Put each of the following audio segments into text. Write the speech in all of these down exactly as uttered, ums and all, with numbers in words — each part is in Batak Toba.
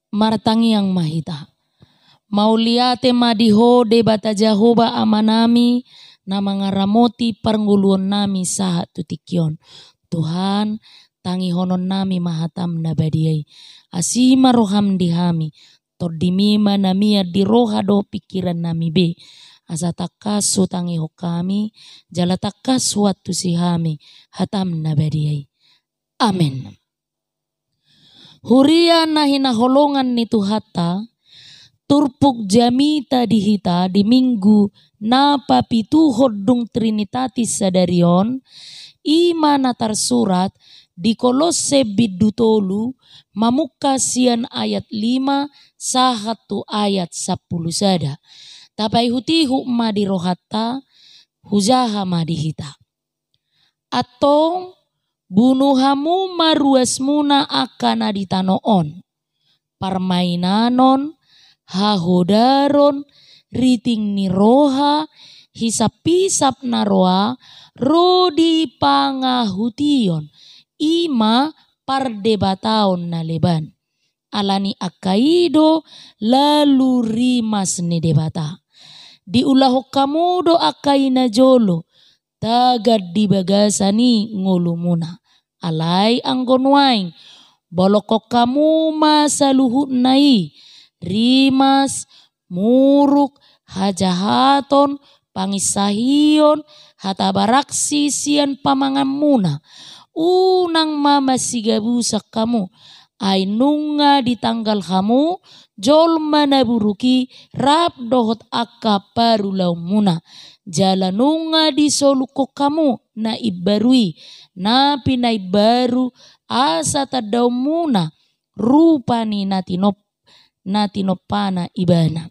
Martangiang ma hita. Mauliate ma di Ho Debata Jahowa Amanami, na mangaramoti parngoluonnami sahat tu tingki on. Tuhan, tangihononnami ma hataM na badia i. Asi ma rohaM di hami, TondiMi ma na mian di roha dohot pingkirannami be. Asa tangkas hutangihon hami, jala tangkas huantusi hami hataM na badia i. Amen. Huria na hinaholongan ni Tuhanta, turpuk jamita di hita di Minggu na papituhon dung Trinitatis sadari on, i ma na tarsurat di Kolosse bindu tolu, mamungka sian ayat lima sahat tu ayat sampulu sada. Tapaihutihut ma di rohanta, hujaha ma di hita. Antong, bunu hamu ma ruasmuna angka na di tano on. Parmainanon, hahodaron, riting ni roha, hisaphisap na roa, ro di pangahution, i ma pardebataon na leban. Alani angka i do lalu rimas ni Debata. Diulahon hamu do angka i najolo, tagan di bagasan i ngolumuna. Alai anggo nuaeng, bolongkon hamu ma saluhutna i, rimas, muruk, hajahaton, panginsahion, hata baraksi sian pamanganmuna. Unang ma masigabusan hamu, ai nunga ditanggal hamu jolma na buruk i rap dohot angka parulaonmuna. Jala nunga disolukkon hamu na imbaru i, na pinaimbaru, asa tandaonmuna rupa ni na tinop-, na tinompana ibana.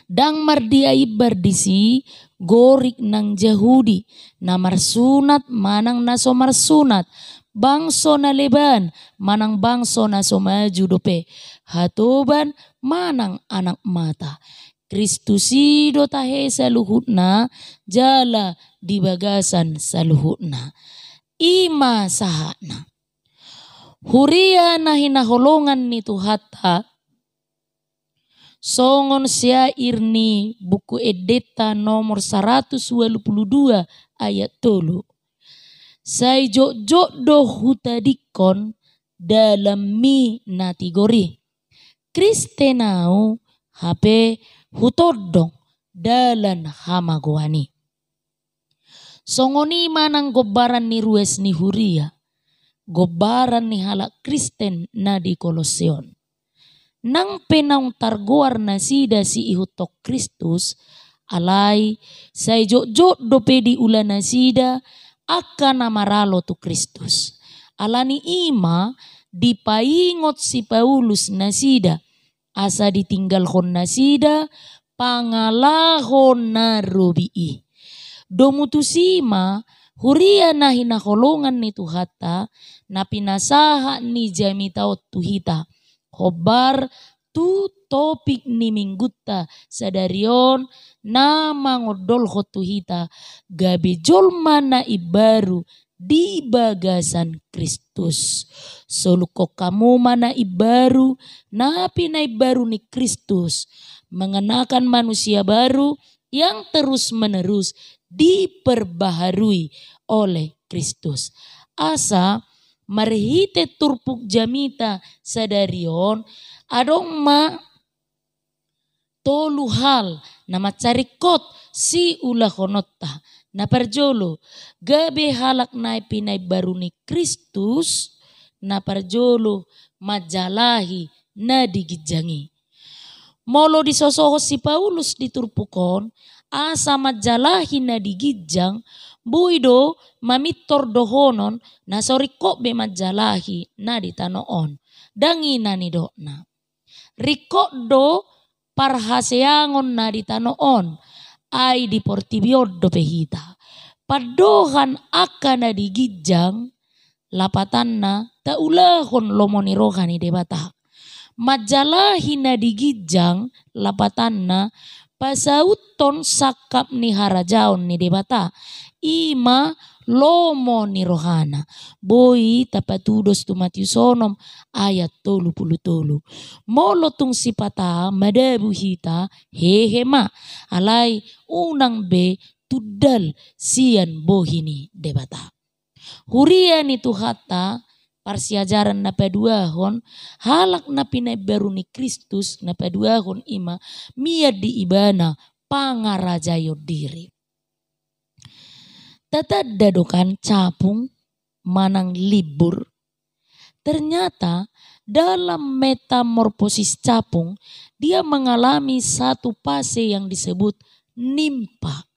Ndang mardia imbar disi, Gorik nang Jahudi, na marsunat manang na so marsunat, bangso na leban manang bangso na so maju dope, hatoban manang anak mata. Kristus i do tahe saluhutna, jala di bagasan saluhutna. I ma sahatna. Huria na hinaholongan ni Tuhanta, songon syair ni Buku Endenta nomor saratus ualu pulu dua ayat tolu. Sai jotjot do hutadingkon dalanmi na tigor i. Kristen ahu, hape hutondong dalan hamagoan i. Songon i ma nang gombaran ni ruas ni huria, gombaran ni halak Kristen na di Kolosse on. Nang pe naung targoar nasida siihuthon Kristus, alai sai jotjot dope diula nasida angka na maralo tu Kristus. Alani i ma dipaingot si Paulus nasida, asa ditinggalhon nasida pangalaho na robi i. Domu tusi ma, huria na hinaholongan ni Tuhanta, na pinasahat ni jamita on tu hita. Hombar tu topik ni Minggunta sadari on, na mangondolhon tu hita gabe jolma na imbaru di bagasan Kristus. Solukkon hamu ma na imbaru, na pinaimbaru ni Kristus, mengenakan manusia baru yang terus-menerus diperbaharui oleh Kristus. Asa marhite turpuk jamita sadari on, adong ma tolu hal na mansai ringkot siulahononta. Na parjolo, gabe halak na pinaimbaru ni Kristus. Na parjolo, manjalahi na di ginjang i. Molo disosohon si Paulus di turpuk on, asa manjalahi na di ginjang, boi do mamintor dohonon na so ringkot be manjalahi na di tano on. Ndang i na nidokna. Ringkot do parhaseangon na di tano on, ai di portibi on dope hita. Pandohan angka na di ginjang, lapatanna taulahon lomo ni roha ni Debata. Manjalahi na di ginjang, lapatanna pasauthon sangkap ni harajaon ni Debata. I ma lomo ni rohana. Boi tapatudos tu Matius onom ayat tolu pulu tolu. Molo tung sipata madabu hita, hehe ma, alai unang be tundal sian bohi ni Debata. Huria ni Tuhanta, parsiajaran na paduahon, halak na pinaimbaru ni Kristus na paduahon i ma mian di ibana pangarajaion diri. Tatanda do kan capung manang limbur? Ternyata dalam metamorfosis capung, dia mengalami satu fase yang disebut nimfa.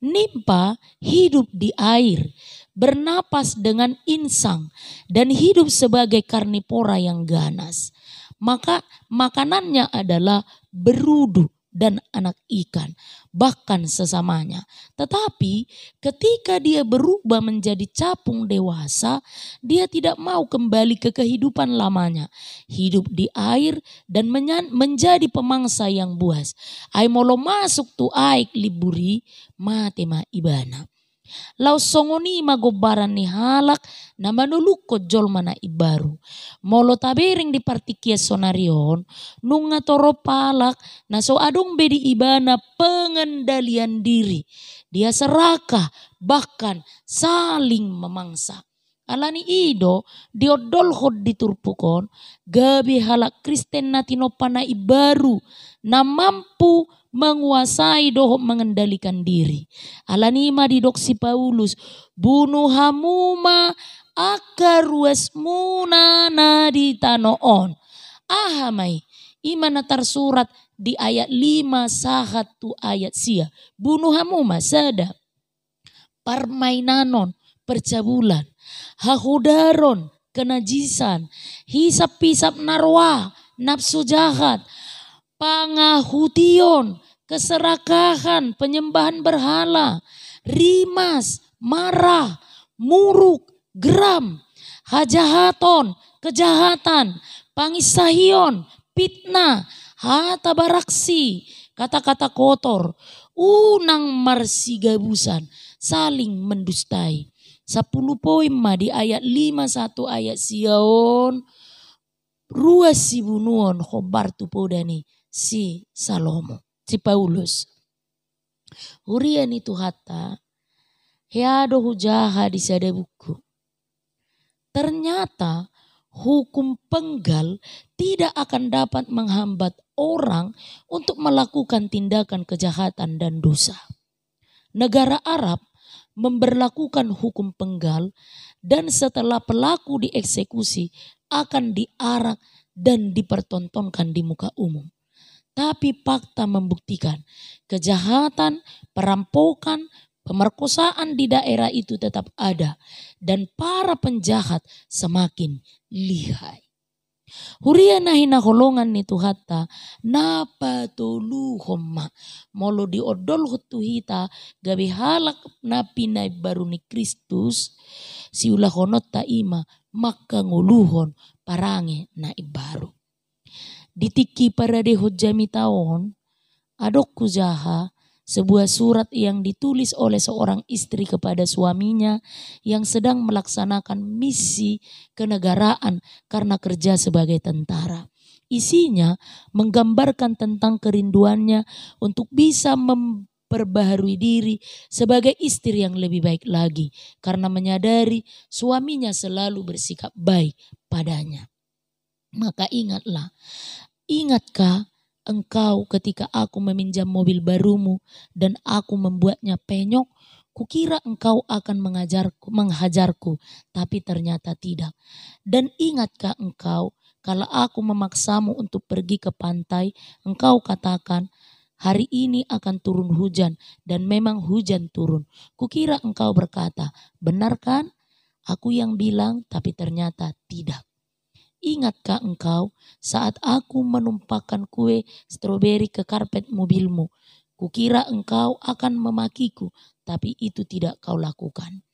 Nimfa hidup di air, bernapas dengan insang, dan hidup sebagai karnivora yang ganas. Maka makanannya adalah berudu dan anak ikan, bahkan sesamanya. Tetapi ketika dia berubah menjadi capung dewasa, dia tidak mau kembali ke kehidupan lamanya. Hidup di air dan menyan-, menjadi pemangsa yang buas. Ai molo masuk tu aek limbur i, mate ma ibana. Laos songon i ma gombaran ni halak na manolukkon jolma na imbaru. Molo tabereng di partingkian sonari on, nunga torop halak na so adong be di ibana pengendalian diri. Dia serakah, bahkan saling memangsa. Alani i do, diondolhon di turpuk on, gabe halak Kristen na tinompa na imbaru, na mampu menguasai dohot mengendalikan diri. Alani i ma didok si Paulus, bunu hamu ma angka ruasmuna na di tano on. Aha ma i? I ma na tarsurat di ayat lima sahat tu ayat sia. Bunu hamu ma, sada. Parmainanon, percabulan, hahodaron, kenajisan, hisap-hisap na roa, nafsu jahat, pangahution, keserakahan, penyembahan berhala, rimas, marah, muruk, geram, hajahaton, kejahatan, panginsahion, fitnah, hata baraksi, kata-kata kotor, unang marsigabusan, saling mendustai. Sampulu poin ma di ayat lima sahat tu ayat sia on, ruas sibunuon hombar tu poda ni si Salomo, si Paulus. Huria ni Tuhanta, hea do hujaha di sada buku. Ternyata hukum penggal tidak akan dapat menghambat orang untuk melakukan tindakan kejahatan dan dosa. Negara Arab memberlakukan hukum penggal dan setelah pelaku dieksekusi akan diarak dan dipertontonkan di muka umum. Tapi fakta membuktikan, kejahatan, perampokan, pemerkosaan di daerah itu tetap ada, dan para penjahat semakin lihai. Huria na hinaholongan ni Tuhanta, na patoluhon ma. Molo diondolhon tu hita gabe halak na pinaimbaru ni Kristus, siulahononta i ma mangkangoluhon parange na imbaru. Di tingki paradehon jamita on, adong hujaha sebuah surat yang ditulis oleh seorang istri kepada suaminya yang sedang melaksanakan misi kenegaraan karena kerja sebagai tentara. Isinya menggambarkan tentang kerinduannya untuk bisa memperbaharui diri sebagai istri yang lebih baik lagi karena menyadari suaminya selalu bersikap baik padanya. Maka ingatlah, ingatkah engkau ketika aku meminjam mobil barumu dan aku membuatnya penyok? Kukira engkau akan mengajarku, menghajarku, tapi ternyata tidak. Dan ingatkah engkau, kalau aku memaksamu untuk pergi ke pantai, engkau katakan, "Hari ini akan turun hujan," dan memang hujan turun. Kukira engkau berkata, "Benar kan? Aku yang bilang," tapi ternyata tidak. Ingatkah engkau saat aku menumpahkan kue stroberi ke karpet mobilmu? Kukira engkau akan memakiku, tapi itu tidak kau lakukan.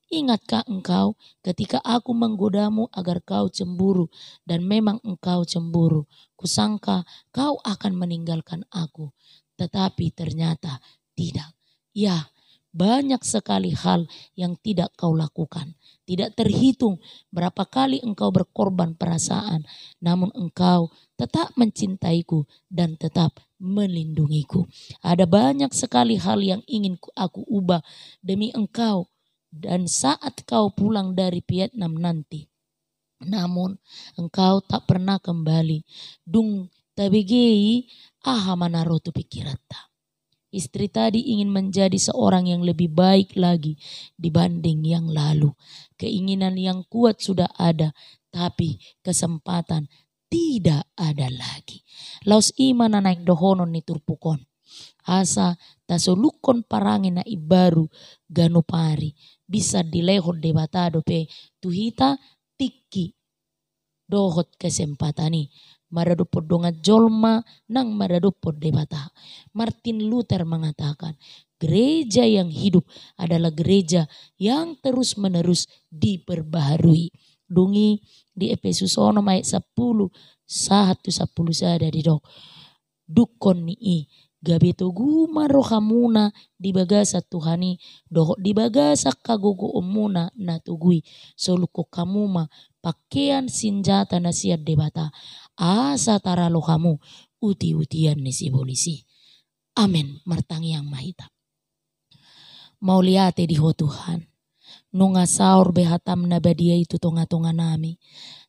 Ingatkah engkau ketika aku menggodamu agar kau cemburu, dan memang engkau cemburu? Kusangka kau akan meninggalkan aku, tetapi ternyata tidak. Ya, Banyak sekali hal yang tidak kau lakukan. Tidak terhitung berapa kali engkau berkorban perasaan, namun engkau tetap mencintaiku dan tetap melindungiku. Ada banyak sekali hal yang ingin ku-, aku ubah demi engkau dan saat kau pulang dari Vietnam nanti. Namun, engkau tak pernah kembali. Dung tabege i, aha ma na ro tu pikiranta? Istri tadi ingin menjadi seorang yang lebih baik lagi dibanding yang lalu. Keinginan yang kuat sudah ada, tapi kesempatan tidak ada lagi. Laos i ma na naeng dohonon ni turpuk on. Asa tasolukhon parange na imbaru ganup ari. Bisa dilehon Debata dope tu hita tingki dohot kesempatan i maradophon dongan jolma nang maradophon Debata. Martin Luther mengatakan, gereja yang hidup adalah gereja yang terus-menerus diperbaharui. Dung i di Efesus onom ayat sampulu sahat tu sampulu sada didok, dungkon ni i, gabe togu ma rohamuna di bagasan Tuhan i, dohot di bagasan hagogoonmuna na togu i, solukhon hamu ma pakean sinjata na sian Debata, asa taralo hamu uti-utian ni sibolis i. Amen. Martangiang ma hita. Mauliate di Ho Tuhan. Nunga saor be hataM na badia i tu tonga-tonga nami,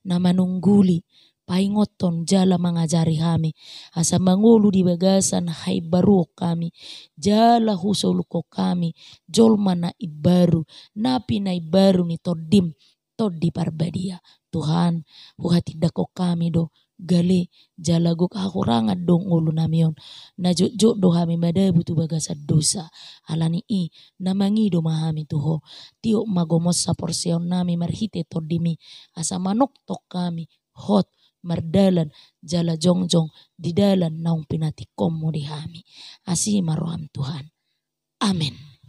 na manungguli, paingothon jala mangajari hami, asa mangolu di bagasan haimbaruon hami, jala husolukhon hami jolma na imbaru, na pinaimbaru ni TondiM, Tondi Parbadia. Tuhan, huhatindangkon hami do gale jala gok hahurangan do ngolu nami on. Na jotjot do hami madabu tu bagasan dosa. Ala ni i, na mangido ma hami tu Ho. Tiop ma gomos haporseaon nami marhite TondiM i, asa manongtong hami hot mardalan jala jongjong di dalan naung pinantikhonMu di hami. Asi ma rohaM Tuhan. Amen.